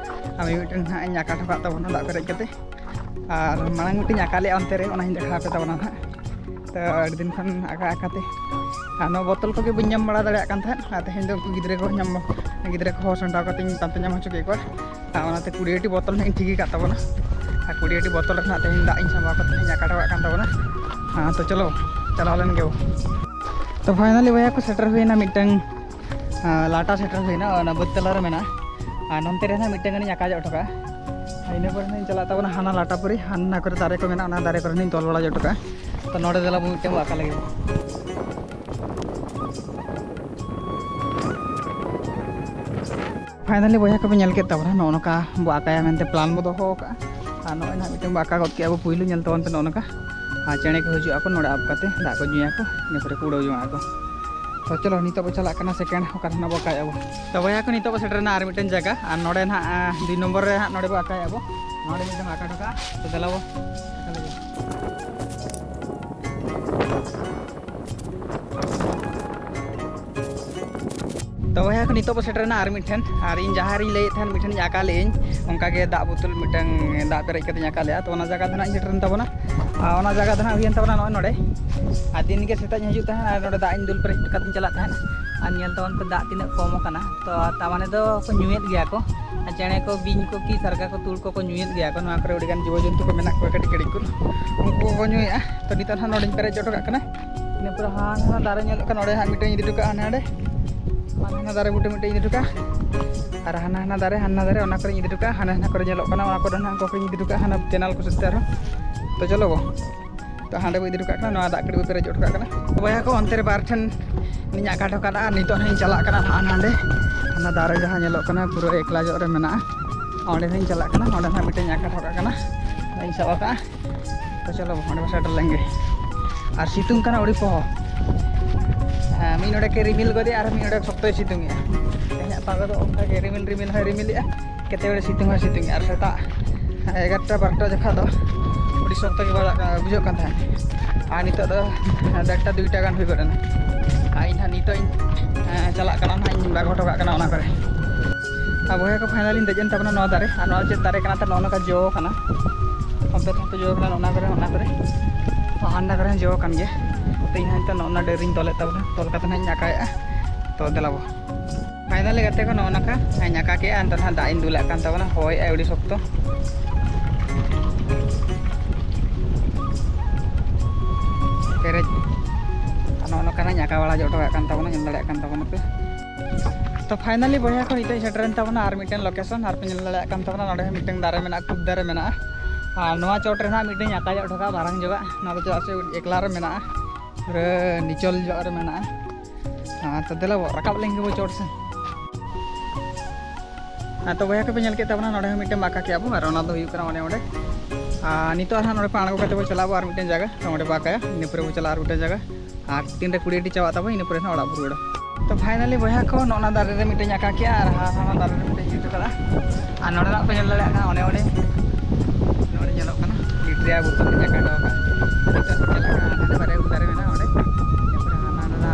ᱟᱨ ᱢᱤᱫᱴᱟᱝ ᱱᱟᱦᱟᱜ ᱤᱧ ᱟᱠᱟ ᱦᱚᱴᱚ ᱠᱟᱜ ᱛᱟᱵᱚᱱᱟ ᱫᱟᱜ ᱯᱮᱨᱮᱡ ᱠᱟᱛᱮ᱾ ᱟᱨ ᱢᱟᱲᱟᱝ ᱢᱤᱫᱴᱟᱝ ᱟᱠᱟ ᱞᱮᱫᱼᱟ ᱚᱱᱛᱮ ᱨᱮ, ᱚᱱᱟᱧ ᱫᱮᱠᱷᱟᱣ ᱟᱯᱮ ᱛᱟᱵᱚᱱᱟ ᱱᱟᱦᱟᱜ᱾ ᱛᱚ ᱟᱹᱰᱤ ᱫᱤᱱ ᱠᱷᱚᱱ ᱟᱠᱟ ᱟᱠᱟ ᱛᱮ ᱟᱨ ᱱᱚᱣᱟ ᱵᱳᱛᱚᱞ ᱠᱚᱜᱮ ᱵᱟᱹᱧ ᱧᱟᱢ ᱵᱟᱲᱟ ᱫᱟᱲᱮᱭᱟᱜ ᱠᱟᱱ ᱛᱟᱦᱮᱸᱫ᱾ ᱟᱨ ᱛᱮᱦᱮᱧ ᱫᱚ ᱩᱱᱠᱩ ᱜᱤᱫᱽᱨᱟᱹ ᱠᱚ ᱧᱟᱢ, ᱜᱤᱫᱽᱨᱟᱹ ᱠᱚ ᱦᱚᱦᱚ ᱥᱟᱢᱴᱟᱣ ᱠᱟᱛᱮᱧ ᱯᱟᱱᱛᱮ ᱧᱟᱢ ᱦᱚᱪᱚ ᱠᱮᱫ ᱠᱚᱣᱟ᱾ ᱟᱨ ᱚᱱᱟᱛᱮ ᱠᱩᱲᱤᱭᱟᱹᱴᱤ ᱵᱳᱛᱚᱞ ᱱᱟᱦᱟᱜ ᱤᱧ ᱴᱷᱤᱠ ᱟᱠᱟᱫ ᱛᱟᱵᱚᱱᱟ᱾ ᱟᱨ ᱠᱩᱲᱤᱭᱟᱹᱴᱤ ᱵᱳᱛᱚᱞ ᱨᱮ ᱱᱟᱦᱟᱜ ᱛᱮᱦᱮᱧ ᱫᱟᱜ ᱤᱧ ᱥᱟᱢᱵᱟᱣ ᱠᱟᱛᱮ ᱤᱧ ᱟᱠᱟ ᱦᱚᱴᱚ ᱠᱟᱜ ᱠᱟᱱ ᱛᱟᱵᱚᱱᱟ᱾ ᱦᱮᱸ, ᱛᱚ ᱪᱚᱞᱚ, ᱪᱟᱞᱟᱣ ᱞᱮᱱ ᱜᱮ ᱵᱚ᱾ ᱛᱚ finally ᱵᱚᱭᱦᱟ ᱠᱚ, ᱥᱮᱴᱮᱨ ᱦᱩᱭᱱᱟ ᱢᱤᱫᱴᱟᱝ, ᱟᱸ, ᱞᱟᱴᱟ ᱥᱮᱴᱮᱨ ᱦᱩᱭᱱᱟ, ᱚᱱᱟ ᱵᱟᱹᱫᱽ ᱛᱟᱞᱟ ᱨᱮ ᱢᱮᱱᱟᱜᱼᱟ᱾ ᱟᱨ ᱱᱚᱱᱛᱮ ᱨᱮ ᱱᱟᱦᱟᱜ ᱢᱤᱫᱴᱟᱝ ᱜᱟᱱᱤᱧ ᱟᱠᱟ ᱧᱚᱜ ᱦᱚᱴᱚ ᱠᱟᱜᱼᱟ᱾ ᱟᱨ ᱤᱱᱟᱹ ᱯᱚᱨᱮ ᱱᱟᱦᱟᱜ ᱤᱧ ᱪᱟᱞᱟᱜ ᱛᱟᱵᱚᱱᱟ ᱦᱟᱱᱟ ᱞᱟᱴᱟ ᱯᱩᱨᱤ, ᱦᱟᱱᱟ ᱠᱚᱨᱮ ᱫᱟᱨᱮ ᱠᱚ ᱢᱮᱱᱟᱜᱼᱟ, ᱚᱱᱟ ᱫᱟᱨᱮ ᱠᱚᱨᱮ ᱱᱟᱦᱟᱜ ᱤᱧ ᱛᱚᱞ ᱵᱟᱲᱟ ᱧᱚᱜ ᱦᱚᱴᱚ ᱠᱟᱜᱼᱟ᱾ ᱛᱚ ᱱᱚᱰᱮ ᱫᱮᱞᱟ ᱵᱚ ᱢᱤᱫᱴᱟᱝ ᱵᱚ ᱟᱠᱟ ᱞᱮᱜᱮ᱾ Finally ᱵᱚᱭᱦᱟ ᱠᱚᱯᱮ ᱧᱮᱞ ᱠᱮᱫ ᱛᱟᱵᱚᱱᱟ, ᱱᱚᱜᱼᱚ ᱱᱚᱝᱠᱟ ᱵᱚ ᱟᱠᱟᱭᱟ ᱢᱮᱱᱛᱮ plan ᱵᱚ ᱫᱚᱦᱚ ᱟᱠᱟᱫᱼᱟ᱾ ᱟᱨ ᱱᱚᱜᱼᱚᱭ ᱱᱟᱦᱟᱜ ᱢᱤᱫᱴᱟᱝ ᱵᱚ ᱟᱠᱟ ᱜᱚᱫ ᱠᱮᱫᱼᱟ ᱵᱚ, ᱯᱩᱭᱞᱩ ᱧᱮᱞ ᱛᱟᱵᱚᱱ ᱯᱮ ᱱᱚᱜᱼᱚ ᱱᱚᱝᱠᱟ᱾ ᱟᱨ ᱪᱮᱬᱮ ᱠᱚ ᱦᱤᱡᱩᱜ ᱟᱠᱚ ᱱᱚᱰᱮ ᱟᱵ ᱠᱟᱛᱮ ᱫᱟᱜ ᱠᱚ ᱧᱩᱭᱟᱠᱚ, ᱤᱱᱟᱹ ᱯᱚᱨᱮ ᱠᱚ ᱩᱰᱟᱹᱣ ᱡᱚᱝᱟᱜ ᱟᱠᱚ᱾ ᱛᱚ ᱪᱚᱞᱚ ᱱᱤᱛᱚᱜ ᱵᱚ ᱪᱟᱞᱟᱜ ᱠᱟᱱᱟ second, ᱚᱠᱟ ᱨᱮ ᱱᱟᱦᱟᱜ ᱵᱚ ᱟᱠᱟᱭᱮᱫᱼᱟ ᱵᱚ᱾ ᱛᱚ ᱵᱚᱭᱦᱟ ᱠᱚ, ᱱᱤᱛᱚᱜ ᱵᱚ ᱥᱮᱴᱮᱨᱮᱱᱟ ᱟᱨ ᱢᱤᱫᱴᱮᱱ ᱡᱟᱭᱜᱟ, ᱟᱨ ᱱᱚᱰᱮ ᱱᱟᱦᱟᱜ, ᱟᱸ, ᱫᱩᱭ ᱱᱚᱢᱵᱚᱨ ᱨᱮ ᱦᱟᱸᱜ ᱱᱚᱰᱮ ᱵᱚ ᱟᱠᱟᱭᱮᱫᱼᱟ ᱵᱚ᱾ ᱱᱚᱰᱮ ᱢᱤᱫ ᱫᱷᱟᱣ ᱟᱠᱟ ᱦᱚᱴᱚ ᱠᱟᱜᱼᱟ, ᱛᱚ ᱫᱮᱞᱟ ᱵᱚ ᱟᱠᱟ ᱞᱮᱜᱮ᱾ ᱛᱚ ᱵᱚᱭᱦᱟ ᱠᱚ, ᱱᱤᱛᱚᱜ ᱵᱚ ᱥᱮᱴᱮᱨᱮᱱᱟ ᱟᱨ ᱢᱤᱫᱴᱷᱮᱱ, ᱟᱨ ᱤᱧ ᱡᱟᱦᱟᱸ ᱨᱤᱧ ᱞᱟᱹᱭᱮᱫ ᱛᱟᱦᱮᱸᱫ ᱢᱤᱫᱴᱷᱮᱱ ᱤᱧ ᱟᱠᱟ ᱞᱮᱫ ᱟᱹᱧ, ᱚᱱᱠᱟ ᱜᱮ ᱫᱟᱜ ᱵᱳᱛᱚᱞ ᱢᱤᱫᱴᱟᱝ ᱫᱟᱜ ᱯᱮᱨᱮᱡ ᱠᱟᱛᱮᱧ ᱟᱠᱟ ᱞᱮᱫᱼᱟ᱾ ᱛᱚ ᱚᱱᱟ ᱡᱟᱭᱜᱟ ᱫᱚ ᱱᱟᱦᱟᱜ ᱤᱧ ᱥᱮᱴᱮᱨᱮᱱ ᱛᱟᱵᱚᱱᱟ, ᱚᱱᱟ ᱡᱟᱭᱜᱟ ᱫᱚ ᱱᱟᱦᱟᱜ ᱦᱩᱭᱮᱱ ᱛᱟᱵᱚᱱᱟ ᱱᱚᱜᱼᱚᱭ ᱱᱚᱰᱮ᱾ ᱟᱨ ᱫᱤᱱ ᱜᱮ ᱥᱮᱛᱟᱜ ᱤᱧ ᱦᱤᱡᱩᱜ ᱛᱟᱦᱮᱸᱫ ᱟᱨ ᱱᱚᱰᱮ ᱫᱟᱜ ᱤᱧ ᱫᱩᱞ ᱯᱮᱨᱮᱡ ᱠᱟᱛᱮᱧ ᱪᱟᱞᱟᱜ ᱛᱟᱦᱮᱸᱫ᱾ ᱟᱨ ᱧᱮᱞ ᱛᱟᱵᱚᱱ ᱯᱮ, ᱫᱟᱜ ᱛᱤᱱᱟᱹᱜ ᱠᱚᱢ ᱟᱠᱟᱱᱟ᱾ ᱛᱚ ᱛᱟᱨ ᱢᱟᱱᱮ ᱫᱚ ᱠᱚ ᱧᱩᱭᱮᱫ ᱜᱮᱭᱟ ᱠᱚ, ᱟᱨ ᱪᱮᱬᱮ ᱠᱚ, ᱵᱤᱧ ᱠᱚ ᱠᱤ ᱥᱟᱨᱜᱟ ᱠᱚ, ᱛᱩᱲ ᱠᱚᱠᱚ ᱧᱩᱭᱮᱫ ᱜᱮᱭᱟ ᱠᱚ᱾ ᱱᱚᱣᱟ ᱠᱚᱨᱮ ᱟᱹᱰᱤᱜᱟᱱ ᱡᱤᱵᱚ ᱡᱚᱱᱛᱩ ᱠᱚ ᱢᱮᱱᱟᱜ ᱠᱚᱣᱟ, ᱠᱟᱹᱴᱤᱡ ᱠᱟᱹᱴᱤᱡ ᱠᱚ, ᱩᱱᱠᱩ ᱠᱚᱠᱚ ᱧᱩᱭᱮᱫᱼᱟ᱾ ᱛᱚ ᱱᱤᱛᱚᱜ ᱱᱟᱦᱟᱜ ᱱᱚᱰᱮᱧ ᱯᱮᱨᱮᱡ ᱦᱚᱴᱚ ᱠᱟᱜ ᱠᱟᱱᱟ᱾ ᱤᱱᱟᱹ ᱯᱚᱨᱮ ᱦᱟᱱᱟ ᱫᱟᱨᱮ ᱧᱮᱞᱚᱜ ᱠᱟᱱᱟ, ᱚᱸᱰᱮ ᱦᱟᱸᱜ ᱢᱤᱫᱴᱮᱱ ᱤᱫᱤ ᱦᱚᱴᱚ ᱠᱟᱜᱼᱟ, ᱦᱟᱱᱮ ᱦᱟᱸᱰᱮ᱾ ᱦᱟᱱᱟ ᱦᱟᱱᱟ ᱫᱟᱨᱮ ᱵᱩᱴᱟᱹ ᱢᱤᱫᱴᱮᱱ ᱤᱫᱤ ᱦᱚᱴᱚ ᱠᱟᱜᱼᱟ, ᱟᱨ ᱦᱟᱱᱟ ᱦᱟᱱᱟ ᱫᱟᱨᱮ, ᱦᱟᱱᱟ ᱫᱟᱨᱮ, ᱚᱱᱟ ᱠᱚᱨᱮᱧ ᱤᱫᱤ ᱦᱚᱴᱚ ᱠᱟᱜᱼᱟ᱾ ᱦᱟᱱᱟ ᱦᱟᱱᱟ ᱠᱚᱨᱮ ᱧᱮᱞᱚᱜ ᱠᱟᱱᱟ, ᱚᱱᱟ ᱠᱚᱨᱮ ᱦᱟᱸᱜ ᱩᱱᱠᱩ ᱠᱚᱧ ᱤᱫᱤ ᱦᱚᱴᱚ ᱠᱟᱜᱼᱟ, ᱦᱟᱱᱟ ᱪᱮᱱᱮᱞ ᱠᱚ ᱥᱮᱫ ᱛᱮ ᱟᱨᱦᱚᱸ᱾ ᱛᱚ ᱪᱚᱞᱚ ᱜᱚ᱾ ᱛᱚ ᱦᱟᱸᱰᱮ ᱵᱚ ᱤᱫᱤ ᱦᱚᱴᱚ ᱠᱟᱜ ᱠᱟᱱᱟ, ᱱᱚᱣᱟ ᱫᱟᱜ ᱠᱟᱹᱴᱤᱡ ᱵᱚ ᱯᱮᱨᱮᱡ ᱦᱚᱴᱚ ᱠᱟᱜ ᱠᱟᱱᱟ᱾ ᱵᱚᱭᱦᱟ ᱠᱚ, ᱚᱱᱛᱮ ᱨᱮ ᱵᱟᱨ ᱴᱷᱮᱱ ᱤᱧ ᱟᱠᱟ ᱦᱚᱴᱚ ᱠᱟᱜᱼᱟ᱾ ᱟᱨ ᱱᱤᱛᱚᱜ ᱦᱟᱸᱜ ᱤᱧ ᱪᱟᱞᱟᱜ ᱠᱟᱱᱟ ᱱᱟᱦᱟᱜ ᱱᱟᱸᱰᱮ, ᱦᱟᱱᱟ ᱫᱟᱨᱮ ᱡᱟᱦᱟᱸ ᱧᱮᱞᱚᱜ ᱠᱟᱱᱟ ᱯᱩᱨᱟᱹ ᱮᱠᱞᱟ ᱧᱚᱜ ᱨᱮ ᱢᱮᱱᱟᱜᱼᱟ, ᱚᱸᱰᱮ ᱦᱟᱸᱜ ᱤᱧ ᱪᱟᱞᱟᱜ ᱠᱟᱱᱟ᱾ ᱚᱸᱰᱮ ᱦᱟᱸᱜ ᱢᱤᱫᱴᱮᱱ ᱟᱠᱟ ᱦᱚᱴᱚ ᱠᱟᱜ ᱠᱟᱱᱟ, ᱚᱸᱰᱮᱧ ᱥᱟᱵ ᱟᱠᱟᱜᱼᱟ᱾ ᱛᱚ ᱪᱚᱞᱚ ᱚᱸᱰᱮ ᱵᱚ ᱥᱮᱴᱮᱨ ᱞᱮᱱ ᱜᱮ᱾ ᱟᱨ ᱥᱤᱛᱩᱝ ᱠᱟᱱᱟ ᱟᱹᱰᱤ ᱯᱚᱦᱚ᱾ ᱦᱮᱸ, ᱢᱤᱫ ᱱᱚᱰᱮ ᱠᱮ ᱨᱤᱢᱤᱞ ᱜᱚᱫᱮᱜᱼᱟ ᱟᱨ ᱢᱤᱫ ᱱᱚᱰᱮ ᱥᱚᱠᱛᱚᱭ ᱥᱤᱛᱩᱝᱮᱜᱼᱟ᱾ ᱛᱮᱦᱮᱧᱟᱜ ᱯᱟᱜᱚ ᱫᱚ ᱚᱱᱠᱟ ᱜᱮ ᱨᱤᱢᱤᱞ ᱨᱤᱢᱤᱞ ᱦᱚᱸᱭ ᱨᱤᱢᱤᱞᱮᱜᱼᱟ, ᱠᱮᱛᱮ ᱵᱮᱲᱮ ᱥᱤᱛᱩᱝ ᱦᱚᱸᱭ ᱥᱤᱛᱩᱝᱮᱜᱼᱟ᱾ ᱟᱨ ᱥᱮᱛᱟᱜ ᱮᱜᱟᱨᱚᱴᱟ ᱵᱟᱨᱚᱴᱟ ᱡᱚᱠᱷᱟ ᱫᱚ ᱟᱹᱰᱤ ᱥᱚᱠᱛᱚ ᱜᱮ ᱵᱟᱡᱟᱜ ᱠᱟᱱᱟ, ᱵᱩᱡᱷᱟᱹᱜ ᱠᱟᱱ ᱛᱟᱦᱮᱸᱫ᱾ ᱟᱨ ᱱᱤᱛᱚᱜ ᱫᱚ ᱰᱮᱲᱴᱟ ᱫᱩᱭᱴᱟ ᱜᱟᱱ ᱦᱩᱭ ᱜᱚᱫ ᱮᱱᱟ᱾ ᱟᱨ ᱤᱧ ᱦᱟᱸᱜ ᱱᱤᱛᱚᱜ ᱤᱧ, ᱮᱸ, ᱪᱟᱞᱟᱜ ᱠᱟᱱᱟ ᱱᱟᱦᱟᱜ, ᱤᱧ ᱵᱟᱜᱚ ᱦᱚᱴᱚ ᱠᱟᱜ ᱠᱟᱱᱟ ᱚᱱᱟ ᱠᱚᱨᱮ᱾ ᱟᱨ ᱵᱚᱭᱦᱟ ᱠᱚ, ᱯᱷᱟᱭᱱᱟᱞᱤᱧ ᱫᱮᱡ ᱮᱱ ᱛᱟᱵᱚᱱᱟ ᱱᱚᱣᱟ ᱫᱟᱨᱮ᱾ ᱟᱨ ᱱᱚᱣᱟ ᱪᱮᱫ ᱫᱟᱨᱮ ᱠᱟᱱᱟ? ᱛᱚ ᱱᱚᱜᱼᱚ ᱱᱚᱝᱠᱟ ᱡᱚ ᱠᱟᱱᱟ, ᱚᱱᱛᱮ ᱨᱮᱦᱚᱸ ᱛᱚ ᱡᱚ ᱠᱟᱱᱟ, ᱚᱱᱟ ᱠᱚᱨᱮ, ᱚᱱᱟ ᱠᱚᱨᱮ, ᱦᱟᱱᱟ ᱠᱚᱨᱮ ᱦᱚᱸ ᱡᱚ ᱠᱟᱱ ᱜᱮᱭᱟ᱾ ᱛᱚ ᱤᱧ ᱦᱚᱸ ᱱᱤᱛᱚᱜ ᱱᱚᱜᱼᱚ ᱱᱚᱣᱟ ᱰᱟᱹᱨᱤᱧ ᱛᱚᱞᱮᱫ ᱛᱟᱵᱚᱱᱟ, ᱛᱚᱞ ᱠᱟᱛᱮ ᱱᱟᱦᱟᱜ ᱤᱧ ᱟᱠᱟᱭᱮᱫᱼᱟ᱾ ᱛᱚ ᱫᱮᱞᱟ ᱵᱚ᱾ ᱯᱷᱟᱭᱱᱟᱞᱤ ᱜᱟᱛᱮ ᱠᱚ, ᱱᱚᱜᱼᱚ ᱱᱚᱝᱠᱟ ᱦᱟᱸᱜ ᱤᱧ ᱟᱠᱟ ᱠᱮᱜᱼᱟ᱾ ᱱᱤᱛᱚᱜ ᱱᱟᱦᱟᱜ ᱫᱟᱜ ᱤᱧ ᱫᱩᱞᱟᱜ ᱠᱟᱱ ᱛᱟᱵᱚᱱᱟ, ᱦᱚᱭᱮᱜᱼᱟᱭ ᱟᱹᱰᱤ ᱥᱚᱠᱛᱚ᱾ ᱯᱮᱨᱮᱡ ᱟᱨ ᱱᱚᱜᱼᱚ ᱱᱚᱝᱠᱟ ᱱᱟᱜ ᱤᱧ ᱟᱠᱟ ᱵᱟᱲᱟ ᱦᱚᱪᱚ ᱠᱟᱜ ᱠᱟᱱ ᱛᱟᱵᱚᱱᱟ, ᱧᱮᱞ ᱫᱟᱲᱮᱭᱟᱜ ᱠᱟᱱ ᱛᱟᱵᱚᱱᱟ ᱯᱮ᱾ ᱛᱚ ᱯᱷᱟᱭᱱᱟᱞᱤ ᱵᱚᱭᱦᱟ ᱠᱚ, ᱱᱤᱛᱚᱜ ᱤᱧ ᱥᱮᱴᱮᱨᱮᱱ ᱛᱟᱵᱚᱱᱟ ᱟᱨ ᱢᱤᱫᱴᱮᱱ ᱞᱳᱠᱮᱥᱚᱱ, ᱟᱨ ᱯᱮ ᱧᱮᱞ ᱫᱟᱲᱮᱭᱟᱜ ᱠᱟᱱ ᱛᱟᱵᱚᱱᱟ, ᱱᱚᱸᱰᱮ ᱦᱚᱸ ᱢᱤᱫᱴᱮᱱ ᱫᱟᱨᱮ ᱢᱮᱱᱟᱜᱼᱟ, ᱠᱩᱫ ᱫᱟᱨᱮ ᱢᱮᱱᱟᱜᱼᱟ᱾ ᱟᱨ ᱱᱚᱣᱟ ᱪᱚᱴ ᱨᱮ ᱱᱟᱦᱟᱜ ᱢᱤᱫᱴᱮᱱ ᱤᱧ ᱟᱠᱟ ᱧᱚᱜ ᱦᱚᱴᱚ ᱠᱟᱜᱼᱟ, ᱢᱟᱨᱟᱝ ᱧᱚᱜᱟᱜ᱾ ᱱᱚᱣᱟ ᱫᱚ ᱪᱮᱫᱟᱜ ᱥᱮ ᱮᱠᱞᱟ ᱨᱮ ᱢᱮᱱᱟᱜᱼᱟ, ᱯᱩᱨᱟᱹ ᱱᱤᱪᱚᱞ ᱧᱚᱜ ᱨᱮ ᱢᱮᱱᱟᱜᱼᱟ᱾ ᱟᱨ ᱛᱚ ᱫᱮᱞᱟ ᱵᱚ, ᱨᱟᱠᱟᱵ ᱞᱮᱱ ᱜᱮᱵᱚ ᱪᱚᱴ ᱥᱮᱱ᱾ ᱦᱮᱸ, ᱛᱚ ᱵᱚᱭᱦᱟ ᱠᱚᱯᱮ ᱧᱮᱞ ᱠᱮᱫ ᱛᱟᱵᱚᱱᱟ, ᱱᱚᱰᱮ ᱦᱚᱸ ᱢᱤᱫᱴᱮᱱ ᱵᱟᱸᱠᱟ ᱠᱮᱜᱼᱟ ᱵᱚ, ᱟᱨ ᱚᱱᱟ ᱫᱚ ᱦᱩᱭᱩᱜ ᱠᱟᱱᱟ ᱚᱱᱮ ᱚᱸᱰᱮ᱾ ᱟᱨ ᱱᱤᱛᱚᱜ ᱟᱨᱦᱚᱸ ᱱᱚᱰᱮ ᱠᱷᱚᱱ ᱟᱬᱜᱚ ᱠᱟᱛᱮ ᱵᱚ ᱪᱟᱞᱟᱜᱼᱟ ᱵᱚ ᱟᱨ ᱢᱤᱫᱴᱮᱱ ᱡᱟᱭᱜᱟ, ᱛᱚ ᱚᱸᱰᱮ ᱵᱟᱸᱠᱟᱭᱟ, ᱤᱱᱟᱹ ᱯᱚᱨᱮ ᱵᱚ ᱪᱟᱞᱟᱜᱼᱟ ᱟᱨ ᱢᱤᱫᱴᱮᱱ ᱡᱟᱭᱜᱟ᱾ ᱟᱨ ᱛᱤᱱᱨᱮ ᱠᱩᱲᱤ ᱟᱹᱴᱤ ᱪᱟᱵᱟᱜ ᱛᱟᱵᱚ, ᱤᱱᱟᱹ ᱯᱚᱨᱮ ᱦᱟᱸᱜ ᱚᱲᱟᱜ ᱵᱚ ᱨᱩᱣᱟᱹᱲᱟ᱾ ᱛᱚ ᱯᱷᱟᱭᱱᱟᱞᱤ ᱵᱚᱭᱦᱟ ᱠᱚ, ᱱᱚᱜᱼᱚ ᱱᱟ ᱫᱟᱨᱮ ᱨᱮ ᱢᱤᱫᱴᱮᱱ ᱟᱠᱟ ᱠᱮᱜᱼᱟ ᱟᱨ ᱦᱟᱱᱟ ᱱᱟ ᱫᱟᱨᱮ ᱨᱮ ᱢᱤᱫᱴᱮᱱ ᱤᱭᱟᱹ ᱦᱚᱴᱚ ᱠᱟᱜᱼᱟ᱾ ᱟᱨ ᱱᱚᱰᱮᱱᱟᱜ ᱯᱮ ᱧᱮᱞ ᱫᱟᱲᱮᱭᱟᱜ ᱠᱟᱱᱟ, ᱚᱱᱮ ᱚᱸᱰᱮ, ᱱᱚᱰᱮ ᱧᱮᱞᱚᱜ ᱠᱟᱱᱟ ᱞᱤᱴᱨᱤᱭᱟ ᱵᱳᱛᱚᱞ ᱨᱮ ᱟᱠᱟ ᱦᱚᱴᱚ ᱠᱟᱜᱼᱟ᱾ ᱱᱤᱛᱚᱜ ᱪᱟᱞᱟᱜ ᱠᱟᱱᱟ, ᱦᱟᱱᱟ ᱵᱟᱨᱭᱟ ᱫᱟᱨᱮ ᱢᱮᱱᱟᱜᱼᱟ ᱚᱸᱰᱮ, ᱤᱱᱟᱹ ᱯᱚᱨᱮ ᱦᱟᱱᱟ ᱱᱟ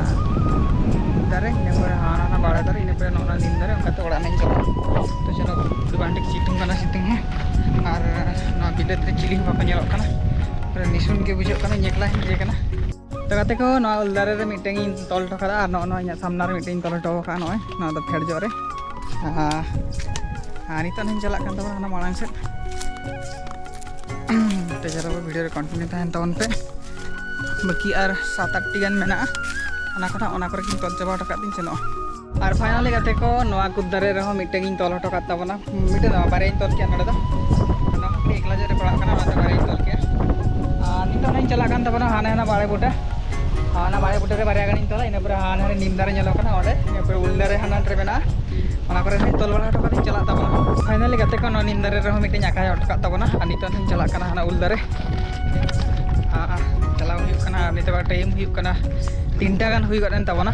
ᱫᱟᱨᱮ, ᱤᱱᱟᱹ ᱯᱚᱨᱮ ᱦᱟᱱᱟ ᱱᱟ ᱵᱟᱲᱮ ᱫᱟᱨᱮ, ᱤᱱᱟᱹ ᱯᱚᱨᱮ ᱱᱚᱜᱼᱚ ᱱᱟ ᱱᱤᱢ ᱫᱟᱨᱮ, ᱚᱱᱠᱟᱛᱮ ᱚᱲᱟᱜ ᱱᱟᱜ ᱤᱧ ᱪᱟᱞᱟᱜᱼᱟ᱾ ᱛᱚ ᱪᱚᱞᱚ, ᱟᱹᱰᱤ ᱵᱟᱝ ᱴᱷᱤᱠ ᱥᱤᱛᱩᱝ ᱠᱟᱱᱟ, ᱥᱤᱛᱩᱝ ᱦᱚᱸ, ᱟᱨ ᱱᱚᱣᱟ ᱵᱤᱞᱟᱹᱛ ᱨᱮ ᱪᱤᱞᱤ ᱦᱚᱸ ᱵᱟᱠᱚ ᱧᱮᱞᱚᱜ ᱠᱟᱱᱟ, ᱯᱩᱨᱟᱹ ᱱᱤᱥᱩᱱ ᱜᱮ ᱵᱩᱡᱷᱟᱹᱜ ᱠᱟᱱᱟ, ᱤᱧ ᱮᱠᱞᱟ ᱦᱮᱡ ᱠᱟᱱᱟ᱾ ᱛᱚ ᱜᱟᱛᱮ ᱠᱚ, ᱱᱚᱣᱟ ᱩᱞ ᱫᱟᱨᱮ ᱨᱮ ᱢᱤᱫᱴᱮᱱ ᱤᱧ ᱛᱚᱞ ᱦᱚᱴᱚ ᱠᱟᱫᱟ, ᱟᱨ ᱱᱚᱜᱼᱚ ᱱᱚᱣᱟ ᱤᱧᱟᱹᱜ ᱥᱟᱢᱱᱟ ᱨᱮ ᱢᱤᱫᱴᱮᱱ ᱤᱧ ᱛᱚᱞ ᱦᱚᱴᱚ ᱠᱟᱜᱼᱟ, ᱱᱚᱜᱼᱚᱭ ᱱᱚᱣᱟ ᱫᱚ ᱯᱷᱮᱰ ᱧᱚᱜ ᱨᱮ᱾ ᱟᱨ, ᱟᱨ ᱱᱤᱛᱚᱜ ᱦᱚᱸᱧ ᱪᱟᱞᱟᱜ ᱠᱟᱱ ᱛᱟᱵᱚᱱᱟ ᱦᱟᱱᱟ ᱢᱟᱲᱟᱝ ᱥᱮᱫ᱾ ᱛᱚ ᱡᱟᱭᱦᱳᱠ, ᱵᱷᱤᱰᱤᱭᱳ ᱨᱮ ᱠᱚᱱᱴᱤᱱᱤᱭᱩ ᱛᱟᱦᱮᱱ ᱛᱟᱵᱚᱱ ᱯᱮ᱾ ᱵᱟᱹᱠᱤ ᱟᱨ ᱥᱟᱛ ᱟᱴ ᱴᱤ ᱜᱟᱱ ᱢᱮᱱᱟᱜᱼᱟ, ᱚᱱᱟ ᱠᱚ ᱱᱟᱜ, ᱚᱱᱟ ᱠᱚᱨᱮ ᱜᱤᱧ ᱛᱚᱞ ᱪᱟᱵᱟ ᱦᱚᱴᱚ ᱠᱟᱜ ᱛᱤᱧ ᱥᱮᱱᱚᱜᱼᱟ᱾ ᱟᱨ ᱯᱷᱟᱭᱱᱟᱞᱤ ᱜᱟᱛᱮ ᱠᱚ, ᱱᱚᱣᱟ ᱠᱩᱫ ᱫᱟᱨᱮ ᱨᱮᱦᱚᱸ ᱢᱤᱫᱴᱮᱱ ᱤᱧ ᱛᱚᱞ ᱦᱚᱴᱚ ᱠᱟᱜ ᱛᱟᱵᱚᱱᱟ, ᱢᱤᱫᱴᱮᱱ ᱫᱚ ᱵᱟᱝ, ᱵᱟᱨᱭᱟᱧ ᱛᱚᱞ ᱠᱮᱜᱼᱟ ᱱᱚᱰᱮ ᱫᱚ᱾ ᱚᱱᱟ ᱦᱚᱸ ᱠᱟᱹᱴᱤᱡ ᱮᱠᱞᱟ ᱧᱚᱜ ᱨᱮ ᱯᱟᱲᱟᱜ ᱠᱟᱱᱟ, ᱚᱱᱟᱛᱮ ᱵᱟᱨᱭᱟᱧ ᱛᱚᱞ ᱠᱮᱜᱼᱟ᱾ ᱟᱨ ᱱᱤᱛᱚᱜ ᱦᱟᱸᱜ ᱤᱧ ᱪᱟᱞᱟᱜ ᱠᱟᱱ ᱛᱟᱵᱚᱱᱟ ᱦᱟᱱᱮ ᱦᱟᱱᱟ ᱵᱟᱲᱮ ᱵᱩᱴᱟᱹ, ᱟᱨ ᱚᱱᱟ ᱵᱟᱲᱮ ᱵᱩᱴᱟᱹ ᱨᱮ ᱵᱟᱨᱭᱟ ᱜᱟᱱᱤᱧ ᱛᱚᱞᱟ, ᱤᱱᱟᱹ ᱯᱚᱨᱮ ᱦᱟᱱᱮ ᱦᱟᱱᱮ ᱱᱤᱢ ᱫᱟᱨᱮ ᱧᱮᱞᱚᱜ ᱠᱟᱱᱟ ᱚᱸᱰᱮ, ᱤᱱᱟᱹ ᱯᱚᱨᱮ ᱩᱞ ᱫᱟᱨᱮ ᱦᱟᱱᱟ ᱨᱮ ᱢᱮᱱᱟᱜᱼᱟ, ᱚᱱᱟ ᱠᱚᱨᱮ ᱦᱚᱸᱧ ᱛᱚᱞ ᱵᱟᱲᱟ ᱦᱚᱴᱚ ᱠᱟᱛᱮᱧ ᱪᱟᱞᱟᱜ ᱛᱟᱵᱚᱱᱟ᱾ ᱯᱷᱟᱭᱱᱟᱞᱤ ᱜᱟᱛᱮ ᱠᱚ, ᱱᱚᱣᱟ ᱱᱤᱢ ᱫᱟᱨᱮ ᱨᱮᱦᱚᱸ ᱢᱤᱫᱴᱮᱱ ᱟᱠᱟᱭ ᱦᱚᱴᱚ ᱠᱟᱜ ᱛᱟᱵᱚᱱᱟ, ᱟᱨ ᱱᱤᱛᱚᱜ ᱦᱚᱸᱧ ᱪᱟᱞᱟᱜ ᱠᱟᱱᱟ ᱦᱟᱱᱟ ᱩᱞ ᱫᱟᱨᱮ᱾ ᱟᱨ ᱪᱟᱞᱟᱣ ᱦᱩᱭᱩᱜ ᱠᱟᱱᱟ, ᱟᱨ ᱱᱤᱛᱚᱜ ᱴᱟᱭᱤᱢ ᱦᱩᱭᱩᱜ ᱠᱟᱱᱟ ᱛᱤᱱᱴᱟ ᱜᱟᱱ ᱦᱩᱭ ᱜᱚᱫ ᱮᱱ ᱛᱟᱵᱚᱱᱟ᱾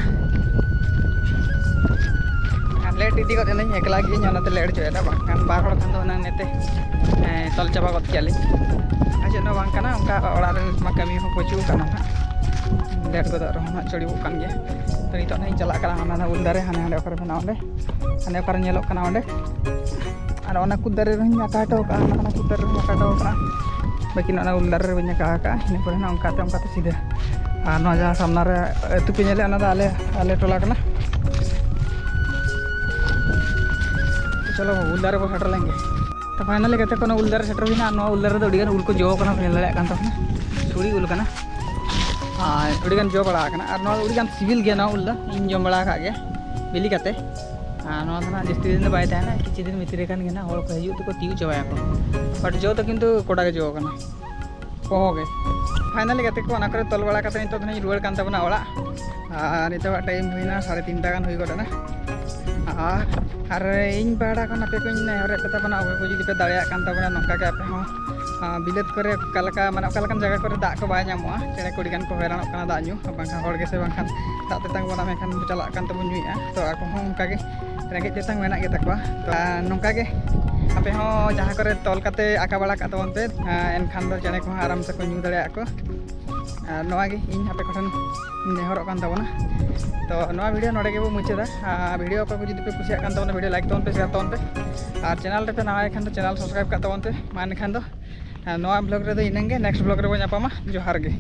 ᱟᱨ ᱞᱮᱴ ᱤᱫᱤ ᱜᱚᱫ ᱮᱱᱟᱹᱧ, ᱮᱠᱞᱟ ᱜᱤᱭᱟᱹᱧ, ᱚᱱᱟᱛᱮ ᱞᱮᱴ ᱦᱚᱪᱚᱭᱮᱫᱟ, ᱵᱟᱝᱠᱷᱟᱱ ᱵᱟᱨ ᱦᱚᱲ ᱠᱷᱟᱱ ᱫᱚ ᱦᱩᱱᱟᱹᱝ ᱱᱮᱛᱮ, ᱮᱸ, ᱛᱚᱞ ᱪᱟᱵᱟ ᱜᱚᱫ ᱠᱮᱭᱟᱞᱤᱧ᱾ ᱟᱨ ᱪᱮᱫ ᱦᱚᱸ ᱵᱟᱝ ᱠᱟᱱᱟ, ᱚᱱᱠᱟ ᱚᱲᱟᱜ ᱨᱮ ᱢᱟ ᱠᱟᱹᱢᱤ ᱦᱚᱸ ᱵᱟᱹᱪᱩᱜ ᱠᱟᱱᱟ ᱦᱟᱸᱜ, ᱞᱮᱴ ᱜᱚᱫᱚᱜ ᱨᱮᱦᱚᱸ ᱦᱟᱸᱜ ᱪᱚᱲᱤᱵᱚᱜ ᱠᱟᱱ ᱜᱮᱭᱟ᱾ ᱛᱚ ᱱᱤᱛᱚᱜ ᱱᱟᱜ ᱤᱧ ᱪᱟᱞᱟᱜ ᱠᱟᱱᱟ ᱦᱟᱱᱟ ᱩᱞ ᱫᱟᱨᱮ, ᱦᱟᱱᱮ ᱦᱟᱸᱰᱮ ᱚᱠᱟᱨᱮ ᱢᱮᱱᱟᱜᱼᱟ ᱚᱸᱰᱮ, ᱦᱟᱱᱮ ᱚᱠᱟᱨᱮ ᱧᱮᱞᱚᱜ ᱠᱟᱱᱟ ᱚᱸᱰᱮ᱾ ᱟᱨ ᱚᱱᱟ ᱠᱩᱫ ᱫᱟᱨᱮ ᱨᱮᱦᱚᱸᱧ ᱟᱠᱟ ᱦᱚᱴᱚ ᱠᱟᱜᱼᱟ, ᱚᱱᱟ ᱠᱩᱫ ᱫᱟᱨᱮ ᱨᱮᱦᱚᱸᱧ ᱟᱠᱟ ᱦᱚᱴᱚ ᱠᱟᱜᱼᱟ, ᱵᱟᱹᱠᱤ ᱚᱱᱟ ᱩᱞ ᱫᱟᱨᱮ ᱨᱮ ᱵᱟᱹᱧ ᱟᱠᱟ ᱟᱠᱟᱜᱼᱟ᱾ ᱤᱱᱟᱹ ᱯᱚᱨᱮ ᱦᱟᱸᱜ ᱚᱱᱠᱟᱛᱮ ᱚᱱᱠᱟᱛᱮ ᱥᱤᱫᱷᱟᱹ, ᱟᱨ ᱱᱚᱣᱟ ᱡᱟᱦᱟᱸ ᱥᱟᱢᱱᱟ ᱨᱮ ᱟᱹᱛᱩ ᱯᱮ ᱧᱮᱞᱮᱫᱼᱟ, ᱚᱱᱟ ᱫᱚ ᱟᱞᱮ, ᱟᱞᱮ ᱴᱚᱞᱟ ᱠᱟᱱᱟ᱾ ᱛᱚ ᱪᱚᱞᱚ ᱩᱞ ᱫᱟᱨᱮ ᱵᱚᱱ ᱥᱮᱴᱮᱨ ᱞᱮᱱ ᱜᱮ᱾ ᱛᱚ ᱯᱷᱟᱭᱱᱟᱞᱤ ᱜᱟᱛᱮ ᱠᱚ, ᱱᱚᱣᱟ ᱩᱞ ᱫᱟᱨᱮ ᱥᱮᱴᱮᱨ ᱦᱩᱭᱱᱟ, ᱟᱨ ᱱᱚᱣᱟ ᱩᱞ ᱫᱟᱨᱮ ᱨᱮᱫᱚ ᱟᱹᱰᱤᱜᱟᱱ ᱩᱞ ᱠᱚ ᱡᱚ ᱠᱟᱱᱟ, ᱯᱮ ᱧᱮᱞ ᱫᱟᱲᱮᱭᱟᱜ ᱠᱟᱱ ᱛᱟᱵᱚᱱᱟ, ᱥᱩᱲᱤ ᱩᱞ ᱠᱟᱱᱟ᱾ ᱟᱨ ᱟᱹᱰᱤᱜᱟᱱ ᱡᱚ ᱵᱟᱲᱟ ᱟᱠᱟᱱᱟ, ᱟᱨ ᱱᱚᱣᱟ ᱫᱚ ᱟᱹᱰᱤᱜᱟᱱ ᱥᱤᱵᱤᱞ ᱜᱮᱭᱟ, ᱱᱚᱣᱟ ᱩᱞ ᱫᱚ ᱤᱧ ᱡᱚᱢ ᱵᱟᱲᱟ ᱟᱠᱟᱫ ᱜᱮᱭᱟ ᱵᱤᱞᱤ ᱠᱟᱛᱮ᱾ ᱟᱨ ᱱᱚᱣᱟ ᱫᱚ ᱱᱟᱦᱟᱜ ᱡᱟᱹᱥᱛᱤ ᱫᱤᱱ ᱫᱚ ᱵᱟᱭ ᱛᱟᱦᱮᱱᱟ, ᱠᱤᱪᱷᱩ ᱫᱤᱱ ᱵᱷᱤᱛᱨᱤ ᱨᱮ ᱠᱷᱟᱱ ᱜᱮ ᱱᱟᱦᱟᱜ ᱦᱚᱲ ᱠᱚ ᱦᱤᱡᱩᱜ ᱛᱮᱠᱚ ᱛᱤᱭᱳᱜ ᱪᱟᱵᱟᱭᱟᱠᱚ᱾ But ᱡᱚ ᱫᱚ ᱠᱤᱱᱛᱩ ᱠᱚᱰᱟ ᱜᱮ ᱡᱚ ᱠᱟᱱᱟ, ᱯᱚᱦᱚ ᱜᱮ᱾ ᱯᱷᱟᱭᱱᱟᱞᱤ ᱜᱟᱛᱮ ᱠᱚ, ᱚᱱᱟ ᱠᱚᱨᱮ ᱛᱚᱞ ᱵᱟᱲᱟ ᱠᱟᱛᱮ ᱱᱤᱛᱚᱜ ᱫᱚ ᱱᱟᱦᱟᱜ ᱤᱧ ᱨᱩᱣᱟᱹᱲ ᱠᱟᱱ ᱛᱟᱵᱚᱱᱟ ᱚᱲᱟᱜ᱾ ᱟᱨ ᱱᱤᱛᱚᱜᱟᱜ ᱴᱟᱭᱤᱢ ᱦᱩᱭᱱᱟ ᱥᱟᱲᱮ ᱛᱤᱱᱴᱟ ᱜᱟᱱ ᱦᱩᱭ ᱜᱚᱫ ᱮᱱᱟ᱾ ᱟᱨ, ᱟᱨ ᱤᱧ ᱯᱟᱦᱴᱟ ᱠᱷᱚᱱ ᱟᱯᱮ ᱠᱚᱧ ᱱᱮᱦᱚᱨᱮᱫ ᱯᱮ ᱛᱟᱵᱚᱱᱟ, ᱚᱠᱚᱭ ᱠᱚ ᱡᱩᱫᱤ ᱯᱮ ᱫᱟᱲᱮᱭᱟᱜ ᱠᱟᱱ ᱛᱟᱵᱚᱱᱟ ᱱᱚᱝᱠᱟ ᱜᱮ ᱟᱯᱮ ᱦᱚᱸ, ᱟᱨ ᱵᱤᱞᱟᱹᱛ ᱠᱚᱨᱮ ᱚᱠᱟ ᱞᱮᱠᱟ, ᱢᱟᱱᱮ ᱚᱠᱟ ᱞᱮᱠᱟᱱ ᱡᱟᱭᱜᱟ ᱠᱚᱨᱮ ᱫᱟᱜ ᱠᱚ ᱵᱟᱭ ᱧᱟᱢᱚᱜᱼᱟ, ᱪᱮᱬᱮ ᱠᱚ ᱟᱹᱰᱤ ᱜᱟᱱ ᱠᱚ ᱦᱚᱭᱨᱟᱱᱚᱜ ᱠᱟᱱᱟ ᱫᱟᱜ ᱧᱩ, ᱵᱟᱝᱠᱷᱟᱱ ᱦᱚᱲ ᱜᱮᱥᱮ ᱵᱟᱝᱠᱷᱟᱱ ᱫᱟᱜ ᱛᱮᱛᱟᱝ ᱵᱚᱱᱟ, ᱢᱮᱱᱠᱷᱟᱱ ᱪᱟᱞᱟᱜ ᱠᱟᱱ ᱛᱮᱵᱚᱱ ᱧᱩᱭᱮᱫᱼᱟ᱾ ᱛᱚ ᱟᱠᱚ ᱦᱚᱸ ᱚᱱᱠᱟ ᱜᱮ ᱨᱮᱸᱜᱮᱡ ᱛᱮᱛᱟᱝ ᱢᱮᱱᱟᱜ ᱜᱮᱛᱟ ᱠᱚᱣᱟ᱾ ᱛᱚ ᱱᱚᱝᱠᱟ ᱜᱮ ᱟᱯᱮ ᱦᱚᱸ ᱡᱟᱦᱟᱸ ᱠᱚᱨᱮ ᱛᱚᱞ ᱠᱟᱛᱮ ᱟᱠᱟ ᱵᱟᱲᱟ ᱠᱟᱜ ᱛᱟᱵᱚᱱ ᱯᱮ, ᱟᱨ ᱮᱱᱠᱷᱟᱱ ᱫᱚ ᱪᱮᱬᱮ ᱠᱚᱦᱚᱸ ᱟᱨᱟᱢ ᱛᱮᱠᱚ ᱧᱩ ᱫᱟᱲᱮᱭᱟᱜᱼᱟ ᱠᱚ᱾ ᱟᱨ ᱱᱚᱣᱟ ᱜᱮ ᱤᱧ ᱟᱯᱮ ᱠᱚᱴᱷᱮᱱ ᱱᱮᱦᱚᱨᱚᱜ ᱠᱟᱱ ᱛᱟᱵᱚᱱᱟ᱾ ᱛᱚ ᱱᱚᱣᱟ ᱵᱷᱤᱰᱤᱭᱳ ᱱᱚᱰᱮ ᱜᱮᱵᱚ ᱢᱩᱪᱟᱹᱫᱟ᱾ ᱟᱨ ᱵᱷᱤᱰᱤᱭᱳ ᱚᱠᱚᱭ ᱠᱚ ᱡᱩᱫᱤ ᱯᱮ ᱠᱩᱥᱤᱭᱟᱜ ᱠᱟᱱ ᱛᱟᱵᱚᱱᱟ, ᱵᱷᱤᱰᱤᱭᱳ ᱞᱟᱭᱤᱠ ᱛᱟᱵᱚᱱ ᱯᱮ, ᱥᱮᱭᱟᱨ ᱛᱟᱵᱚᱱ ᱯᱮ, ᱟᱨ ᱪᱮᱱᱮᱞ ᱨᱮᱯᱮ ᱱᱟᱣᱟ ᱜᱮ ᱠᱷᱟᱱ ᱫᱚ ᱪᱮᱱᱮᱞ ᱥᱟᱵᱥᱠᱨᱟᱭᱤᱵ ᱠᱟᱜ ᱛᱟᱵᱚᱱ ᱯᱮ᱾ ᱢᱟ ᱮᱱᱠᱷᱟᱱ ᱫᱚ ᱱᱚᱣᱟ ᱵᱞᱚᱜ ᱨᱮᱫᱚ ᱤᱱᱟᱹᱝ ᱜᱮ, ᱱᱮᱠᱥᱴ ᱵᱞᱚᱜ ᱨᱮᱵᱚᱱ ᱧᱟᱯᱟᱢᱟ᱾ ᱡᱚᱦᱟᱨ ᱜᱮ᱾